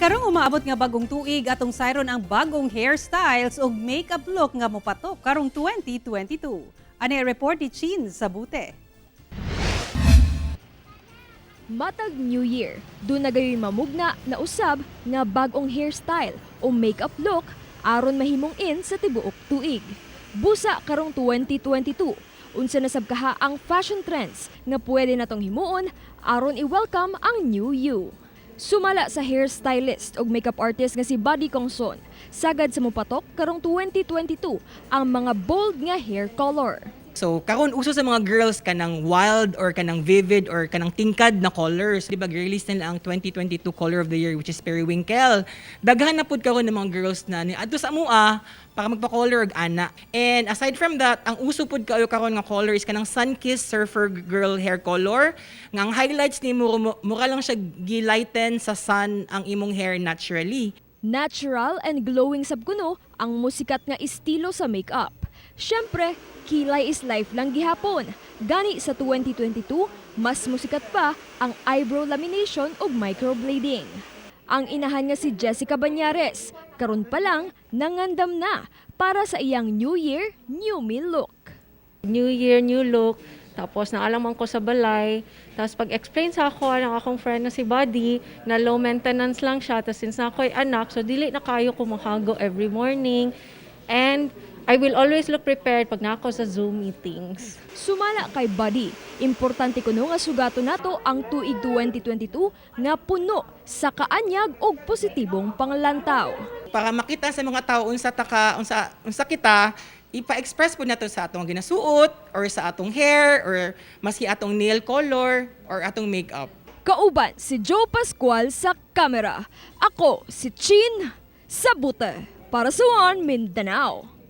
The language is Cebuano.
Karong umaabot nga bagong tuig, atong sayron ang bagong hairstyles ug makeup look nga mopatok karong 2022. Ani report ni Chin Sabute. Matag New Year, duna na gayoy mamugna na usab nga bag-ong hairstyle o makeup look aron mahimong in sa tibuok tuig. Busa karong 2022, unsa na sab kaha ang fashion trends nga pwede natong himuon aron i-welcome ang new you? Sumala sa hairstylist ug makeup artist nga si Buddy Kongson, sagad sa mupatok karong 2022 ang mga bold nga hair color. So karon uso sa mga girls kanang wild or kanang vivid or kanang tingkad na colors. Di ba release nila ang 2022 color of the year, which is periwinkle. Daghan na pud karon ng mga girls na ni adto sa amua para magpa-color og ana. And aside from that, ang uso pud kaayo karon nga color is kanang sun-kissed surfer girl hair color. Nga ang highlights ni mo, mura lang siya gi-lighten sa sun ang imong hair naturally. Natural and glowing sab kuno ang musikat nga estilo sa makeup. Siyempre, kilay is life lang gihapon. Gani sa 2022, mas musikat pa ang eyebrow lamination ug microblading. Ang inahan nga si Jessica Banyares, karon pa lang nangandam na para sa iyang New Year, New Me look. New Year, new look. Tapos naalaman ko sa balay. Tapos pag-explain sa ako ng akong friend na si Buddy na low maintenance lang siya. Tapos since na ako'y anak, so dili na kayo ko makago every morning. And I will always look prepared pag na ako sa Zoom meetings. Sumala kay Buddy, importante kuno nga sugato nato ang tuig 2022 nga puno sa kaanyag og positibong panglantaw. Para makita sa mga tao unsa taka unsa unsa kita, ipa-express po nato sa atong ginasuot or sa atong hair or maski atong nail color or atong makeup. Kauban si Joe Pascual sa kamera. Ako si Chin Sabute para sa One Mindanao.